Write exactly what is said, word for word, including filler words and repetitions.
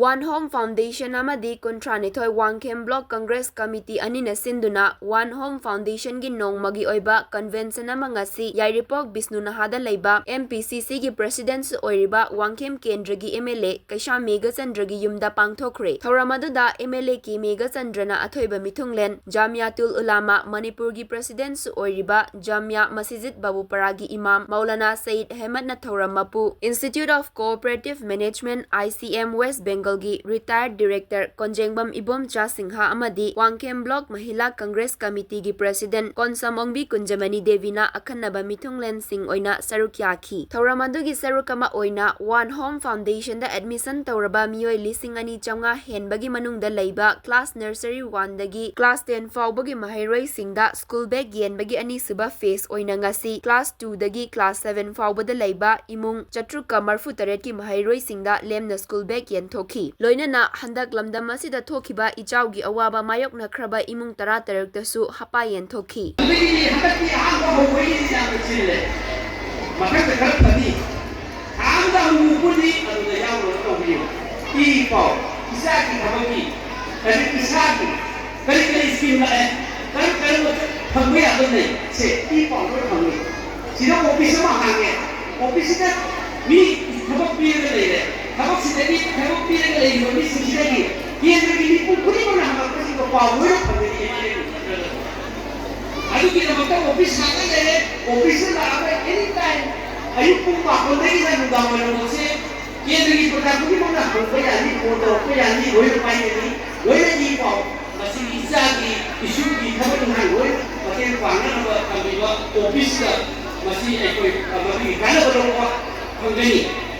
One Home Foundation ꯑꯃꯗꯤ ꯀꯨꯟꯊ꯭ꯔꯥꯅꯤꯊꯣꯏ Wangkhem Block Congress Committee ꯑꯅꯤꯅ ꯁꯤꯟꯗꯨꯅ One Home Foundationꯒꯤ ꯅꯣꯡꯃꯒꯤ ꯑꯣꯏꯕ convention ꯑꯃ ꯉꯁꯤ ꯌꯥꯏꯔꯤꯄꯣꯛ ꯕꯤꯁꯅꯨ ꯅꯍꯥꯗ ꯂꯩꯕ M P C Cꯒꯤ Presidentꯁꯨ ꯑꯣꯏꯔꯤꯕ ꯋꯥꯡꯈꯦꯝ ꯀꯦꯟꯗ꯭ꯔꯒꯤ M L A ꯀꯩꯁꯥꯝ ꯃꯦꯘꯆꯟꯗ꯭ꯔꯒꯤ ꯌꯨꯝꯗ ꯄꯥꯡꯊꯣꯛꯈ꯭ꯔꯦ꯫ ꯊꯧꯔꯝ ꯑꯗꯨꯗ M L A K ꯃꯦꯘꯆꯟꯗ꯭ꯔꯅ ꯑꯊꯣꯏꯕ ꯃꯤꯊꯨꯡꯂꯦꯟ, ꯖꯥꯃꯤꯌꯥꯇꯨꯜ ꯎꯂꯥꯃꯥ ꯃꯅꯤꯄꯨꯔꯒꯤ Presidentꯁꯨ ꯑꯣꯏꯔꯤꯕ ꯖꯥꯃꯤꯌꯥ ꯃꯁꯤꯖꯤꯗ ꯕꯥꯕꯨꯄꯔꯥꯒꯤ ꯏꯃꯥꯝ ꯃꯧꯂꯥꯅꯥ ꯁꯌꯤꯗ ꯑꯍꯃꯗꯅ ꯊꯧꯔꯝ ꯃꯄꯨ, Institute of Cooperative Management, I C M, West Bengalꯒꯤ retired director ꯀꯣꯟꯖꯦꯡꯕꯝ Ibomcha Singh ꯑꯃꯗꯤ Wangkhem Block Mahila Congress Committeeꯒꯤ President Konsam ꯑꯣꯡꯕꯤ ꯀꯨꯟꯖꯃꯅꯤ ꯗꯦꯕꯤꯅ ꯑꯈꯟꯅꯕ ꯃꯤꯊꯨꯡꯂꯦꯟꯁꯤꯡ ꯑꯣꯏꯅ ꯁꯔꯨꯛ ꯌꯥꯈꯤ꯫ ꯊꯧꯔꯝ ꯑꯗꯨꯒꯤ ꯁꯔꯨꯛ ꯑꯃ ꯑꯣꯏꯅ One Home Foundationꯗ admission ꯇꯧꯔꯕ ꯃꯤꯑꯣꯏ ꯂꯤꯁꯤꯡ ꯑꯅꯤ ꯆꯥꯝꯃꯉꯥ ꯍꯦꯟꯕꯒꯤ ꯃꯅꯨꯡꯗ ꯂꯩꯕ class nursery oneꯗꯒꯤ class ten ꯐꯥꯎꯕꯒꯤ ꯃꯍꯩꯔꯣꯏꯁꯤꯡꯗ school bag ꯌꯦꯟꯕꯒꯤ ꯑꯅꯤꯁꯨꯕ phase ꯑꯣꯏꯅ ꯉꯁꯤ class twoꯗꯒꯤ class seven ꯐꯥꯎꯕꯗ ꯂꯩꯕ ꯏꯃꯨꯡ ꯆꯥꯇ꯭ꯔꯨꯛꯀ ꯃꯔꯤꯐꯨꯇꯔꯦꯠꯀꯤ ꯃꯍꯩꯔꯣꯏꯁꯤꯡꯗ ꯂꯦꯝꯅ school bag ꯌꯦꯟꯊꯣꯛꯈꯤ꯫ ꯂꯣꯏꯅꯅ ꯍꯟꯗꯛ ꯂꯝꯗꯝ ꯑꯁꯤꯗ ꯊꯣꯛꯈꯤꯕ ꯏꯆꯥꯎꯒꯤ ꯑꯋꯥꯕ ꯃꯥꯌꯣꯛꯅꯈ꯭ꯔꯕ ꯏꯃꯨꯡ ꯇꯔꯥꯇꯔꯨꯛꯇꯁꯨ ꯍꯄꯥ ꯌꯦꯟꯊꯣꯛꯈꯤ꯫ ꯑꯗꯨꯒꯤꯗꯤ ꯍꯟꯗꯛꯇꯤ ꯑꯍꯥꯟꯕ ꯍꯧꯕꯒꯤꯗꯤ ꯌꯥꯝꯅ ꯆꯤꯜꯂꯦ꯫ ꯃꯊꯛꯇ ꯈꯔ ꯐꯅꯤ꯫ ꯊꯥ ꯑꯃꯗ ꯑꯃꯨꯛ ꯄꯨꯜꯂꯤ, ꯑꯗꯨꯗ ꯌꯥꯎꯅꯕ ꯇꯧꯕꯤꯌꯨ꯫ ꯏ ꯄꯥꯎ, ꯏꯆꯥꯒꯤ ꯊꯕꯛꯀꯤ, ꯑꯗꯩ ꯏꯁꯥꯒꯤ ꯀꯔꯤ ꯀꯔꯤ scheme ꯂꯥꯛꯑꯦ, ꯀꯔꯝ ꯀꯔꯝꯕ ꯐꯪꯕ ꯌꯥꯕ ꯂꯩ, ꯁꯦ ꯏ ꯄꯥꯎ ꯂꯣꯏ ꯐꯪꯉꯤ꯫ ꯁꯤꯗ office ꯑꯃ ꯍꯥꯡꯉꯦ, officeꯁꯤꯗ ꯃꯤ ꯊꯕꯛ ꯄꯤꯔꯒ ꯂꯩꯔꯦ, ꯊꯕꯛꯁꯤꯗꯒꯤ ꯊꯕꯛ ꯄꯤꯔꯒ ꯂꯩꯔꯤꯕ ꯃꯤꯁꯤꯡꯁꯤꯗꯒꯤ ꯀꯦꯟꯗ꯭ꯔꯒꯤ ꯃꯤꯄꯨꯝ ꯈꯨꯗꯤꯡꯃꯛꯅ ꯍꯪꯉꯛꯄꯁꯤꯡꯗꯣ ꯄꯥꯎ ꯂꯣꯏꯅ ꯐꯪꯒꯅꯤ꯫ ꯑꯗꯨꯒꯤꯗꯃꯛꯇ office ꯍꯥꯡꯉ ꯂꯩꯔꯦ, officeꯇ ꯂꯥꯛꯑꯒ any time ꯑꯌꯨꯛ ꯄꯨꯡ ꯃꯥꯄꯟꯗꯒꯤꯅ ꯅꯨꯡꯗꯥꯡ ꯋꯥꯏꯔꯝꯐꯥꯎꯁꯦ ꯀꯦꯟꯗ꯭ꯔꯒꯤ ꯄ꯭ꯔꯖꯥ ꯈꯨꯗꯤꯡꯃꯛꯅ ꯍꯪꯕ ꯌꯥꯅꯤ, phone ꯇꯧꯔꯛꯄ ꯌꯥꯅꯤ, ꯂꯣꯏꯅ ꯄꯥꯏꯒꯅꯤ, ꯂꯣꯏꯅ ꯏ ꯄꯥꯎ꯫ ꯃꯁꯤꯒꯤ ꯏꯆꯥꯒꯤ ꯏꯁꯨꯒꯤ ꯊꯕꯛ ꯏꯪꯈꯥꯡ ꯂꯣꯏꯅ ꯃꯇꯦꯡ ꯄꯥꯡꯅꯅꯕ ꯊꯝꯕꯤꯕ officeꯇ ꯃꯁꯤ ꯑꯩꯈꯣꯏ, ꯑ, ꯃꯗꯨꯒꯤ ꯀꯥꯟꯅꯕ ꯂꯧꯕ ꯐꯪꯒꯅꯤ꯫